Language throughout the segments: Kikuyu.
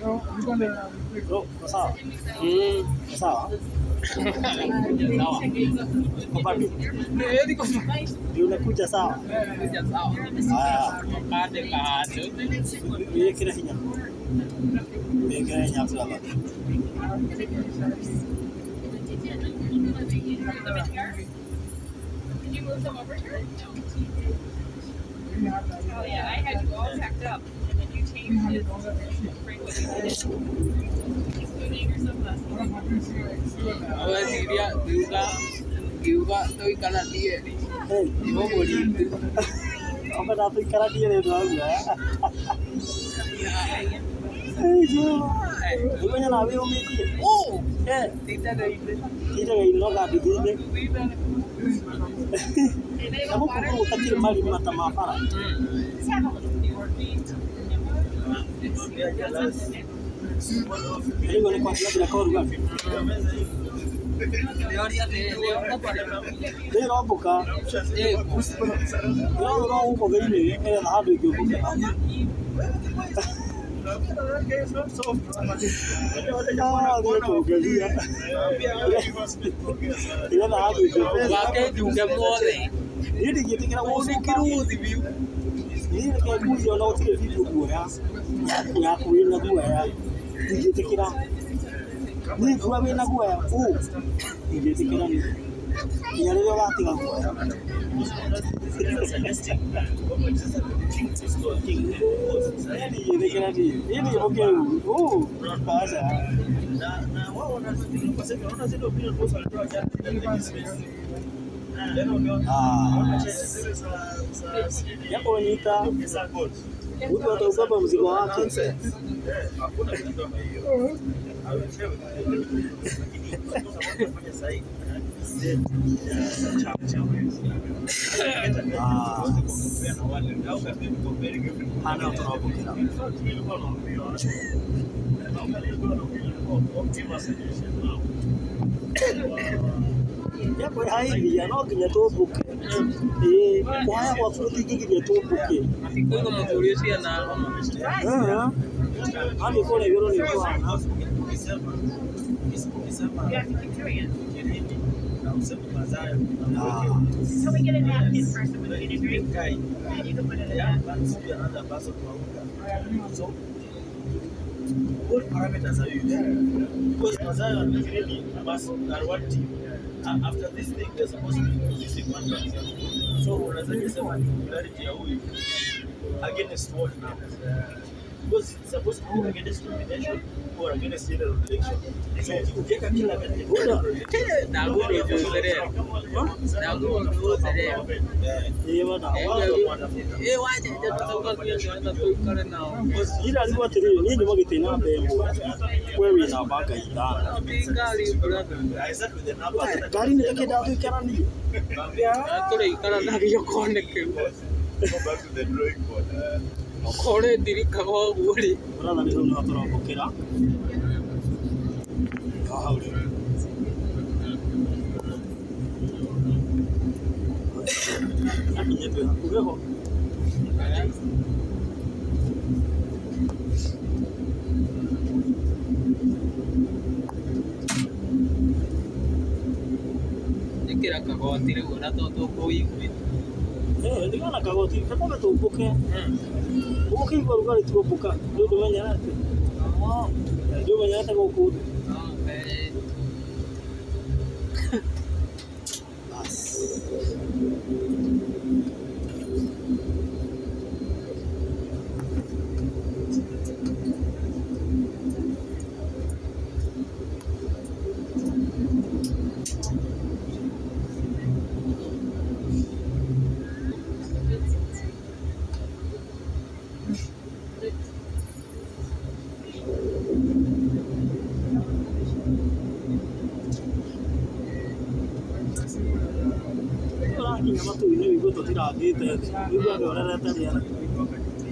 Bro, sawa? Sawa. Sawa. Uko bado? Ndio unakuja sawa? Ah, wĩkĩre hinya. Wĩkĩre hinya brother. Did you move them over here? Oh yeah, I had you all packed up and then you changed it. Frank, what you did. Including your sunglasses. Weciria ngiuga ngiuga tũikaranie rĩ Hey, nĩ mũritu. amba ndatũikaranie rĩ ũndũ wa guoya. Hey, Jehova. Ũmenye nawe wĩyũmĩtie. Eh, Titagaine. tindagaine no gambithĩ-inĩ. Anybody Na want gũkũ water? kũu gũtakĩrĩ marima ta ma bara. Just have a little. Rĩu nĩ kwambia nginya koruga. Ndĩroria atĩrĩrĩ Nĩ ĩrombũka. Ĩrorora gũkũ thĩinĩ ĩretha handũ ĩngĩũmbũkĩra. Ah, nĩ kũngeria. Ĩretha handũ ĩngĩũmbũkĩra. Wake njuge mothe. Niĩ ndingĩtĩkĩra Kũu nĩ gũcuka. kĩruthi biũ. Niĩ reke nguithie ona gũtirĩ video nguoya yaku wĩna guoya. Ndingĩtĩkĩra. Niĩ nguoya wĩna guoya ũ ndingĩtĩkĩra niĩ. Nginya rĩrĩa ũgatiga guoya. Niĩ ndingĩtĩkĩra niĩ. Niĩ nĩ mũkĩru. Ũ aca. Ah. Yakũnyita mtu ataubeba mzigo wake. Ah. Haha nĩho tũrombũkĩra. Nĩkwĩhaithia no nginya tũmbũke. Ĩĩ kũhaya gwaku gũtingĩgiria tũmbũke. Matikũiga mũthuri ũcio ena homa. Athiĩ kũrĩa igũrũ nĩ ũkũhana. You have to keep doing it. Ah. So we get a napkin first and we get a drink. And you can put it in that. What parameters are you using? Because Mazayo and Kireni must are one team. After this thing, they're supposed to be producing one person. So unawezaje sema ni popularity ya huyu against what now? Because it's supposed to be against nomination or against general election. So ukiweka kila candidate Buda. Ndagũrwo njuthĩrĩre. Ndagũrwo njuthĩrĩre. Ĩĩ bana. Ĩ wacenjia tũtauga tuĩke tũikare nao. Ira rĩu atĩrĩrĩ niĩ nyuma gĩtĩ namba ĩmwe we wĩ namba ngai ithano. Ti ngari brother. I start with the number. Ngari nĩ takĩendaga tũikaranie. Tũrĩikaranagia okorwo nĩ kĩu. Go back to the drawing board. Okorwo nĩ ndirikaga ũguo rĩ. Brother nĩ hau nĩho tũrombũkĩra. Haha hau rĩu. Akinyĩte hakuhĩ ho. Ĩkĩra kagoti rĩu ona to tũkũiguĩte. Eh, ndigana kagoti kakombe tũmbũke. Ũkĩigua rugarĩ tuombũka nĩ ũndũ ũmenyerete. Nĩ ũmenyerete gũkũ thĩ. Bas. Ũrakinya matu-inĩ ũigue tũtirangĩte thĩ. Ũigue andũ ũrerete rĩera.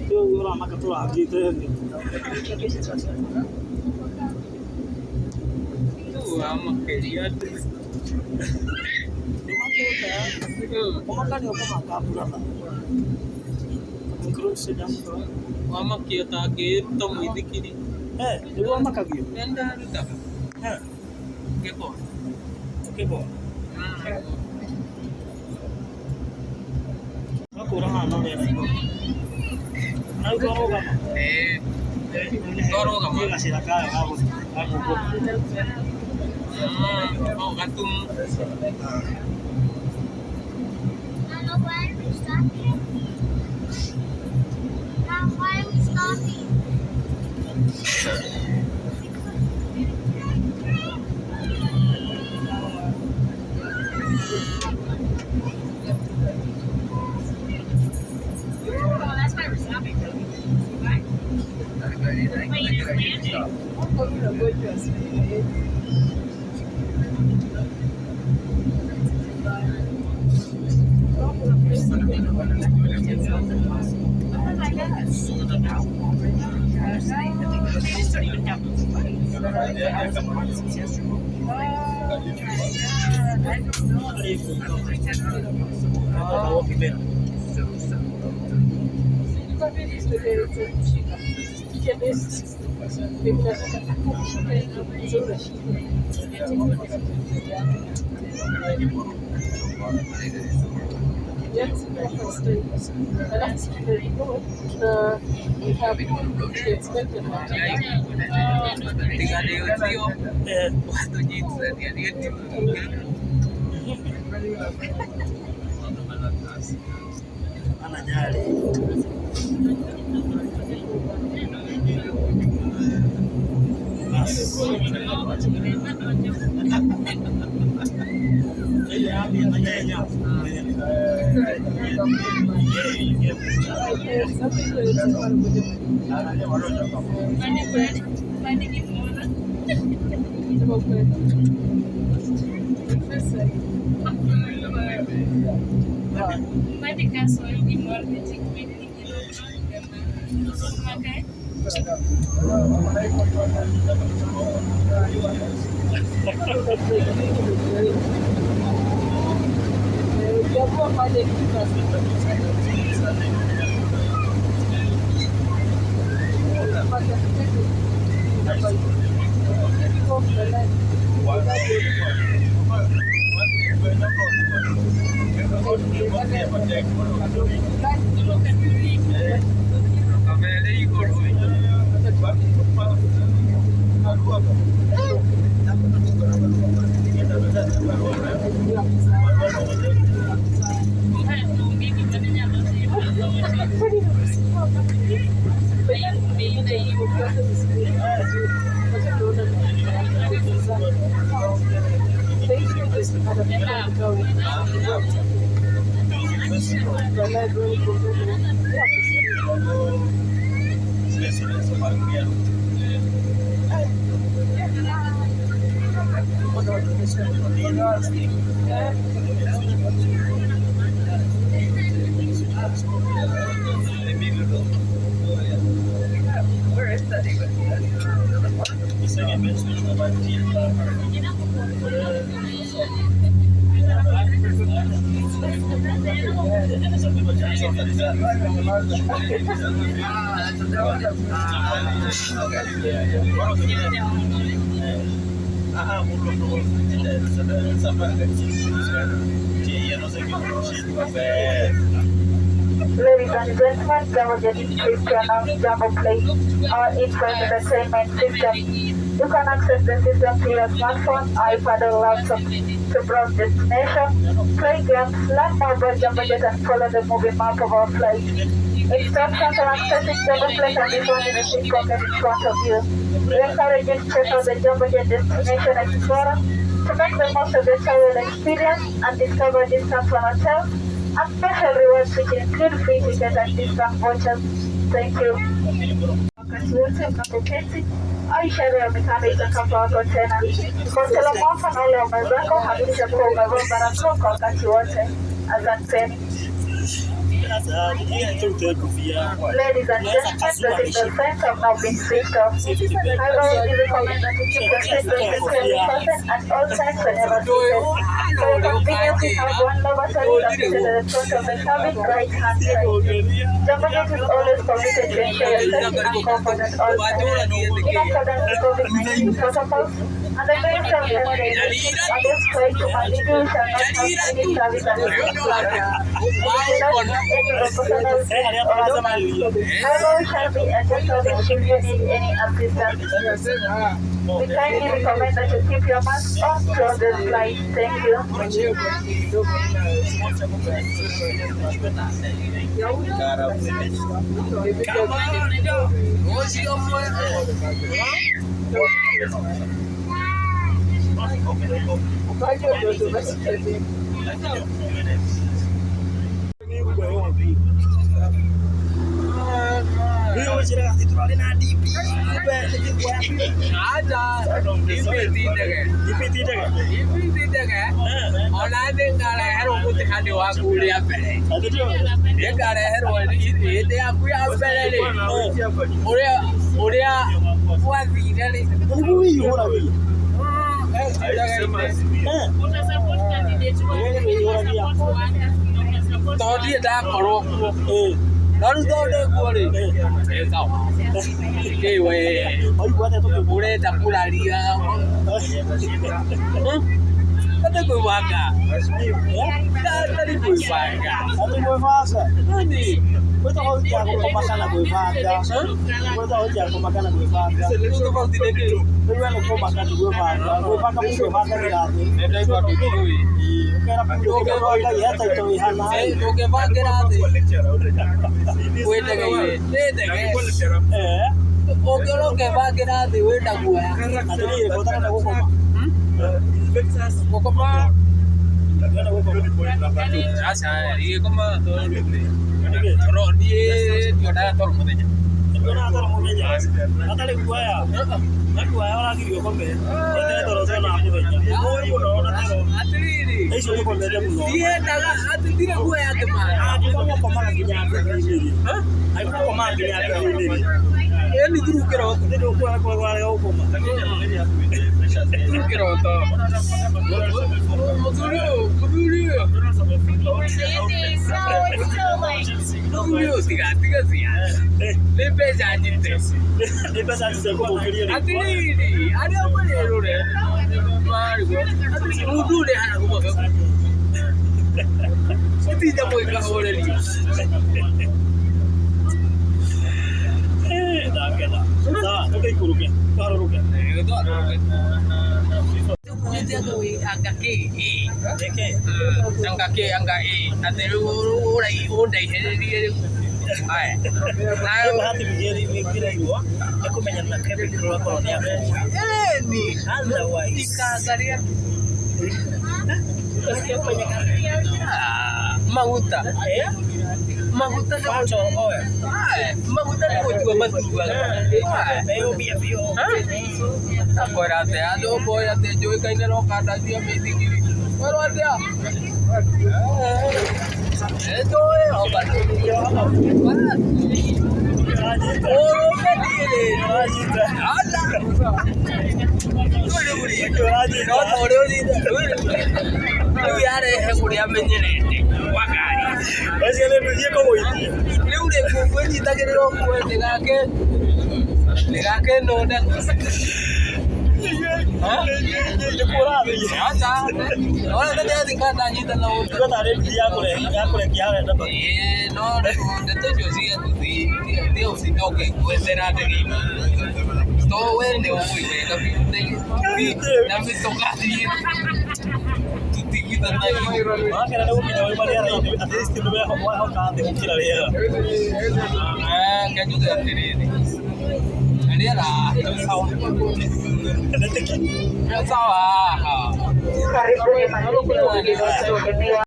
Rĩu ũramaka tũrangĩte thĩ. Rĩu wamakĩria atĩ. Nĩ Ũmakĩte. Kũmaka nĩ ũkũmaka brother. Close enough. Wamakio ta mũithikiri. Eh, nĩguo wamakagio. Nĩndarutaga. Eh, Ngĩbora. ũkĩbora. Wakũra haha no rĩera igũrũ. Na rĩu twarũgama. Ĩĩ. Twarũgama. Nĩ gacĩra kaya ga gũkũ. Oh, gatumu. Mama, why are we stopping? Mom, why are we stopping? Oh, that's why we're stopping. Why? The plane is landing. Oh my gosh. They just don't even have those lights. Tiga nĩ ũtio Eh, watũnyitithania nĩ timu anajali. Bas. Kamere igũrũ. Ladies and gentlemen, Jambo Jet is pleased to announce Jambo Play, our in-flight entertainment system. You can access the system through your smartphone, iPad or laptop to browse destination, play games, learn more about Jambo Jet and follow the movie map of our flight. Instructions on accessing Jambo Play can be found in the seat pocket in front of you. We encourage you to check out the Jambo Jet Destination Explorer to make the most of the travel experience and discover discounts on hotels and special rewards which include free tickets and discount vouchers. Thank you. Wakati wote mnapoketi au ishara ya mikono itakapowako tena. Kwa usalama wako na ule wa mwenzako, hakikisha kuwa umevaa barakoa kwa wakati wote. Asanteni. Ladies and gentlemen, the seatbelt signs have now been switched off. However, we recommend that you keep your seatbelt securely fastened at all times whenever seated. For your convenience, we have one lavatory located at the front of the cabin right hand side. Jambojet is always committed to ensure your safety and comfort at all times. In accordance with COVID-19 protocols and the Ministry of Health regulations against flight to Maldives, we shall not have any service at this flight. We do not have any personal or documents. However, we shall be at your service should you need any assistance. We kindly recommend that you keep your mask on throughout the flight. Thank you. Karibuni Malindi.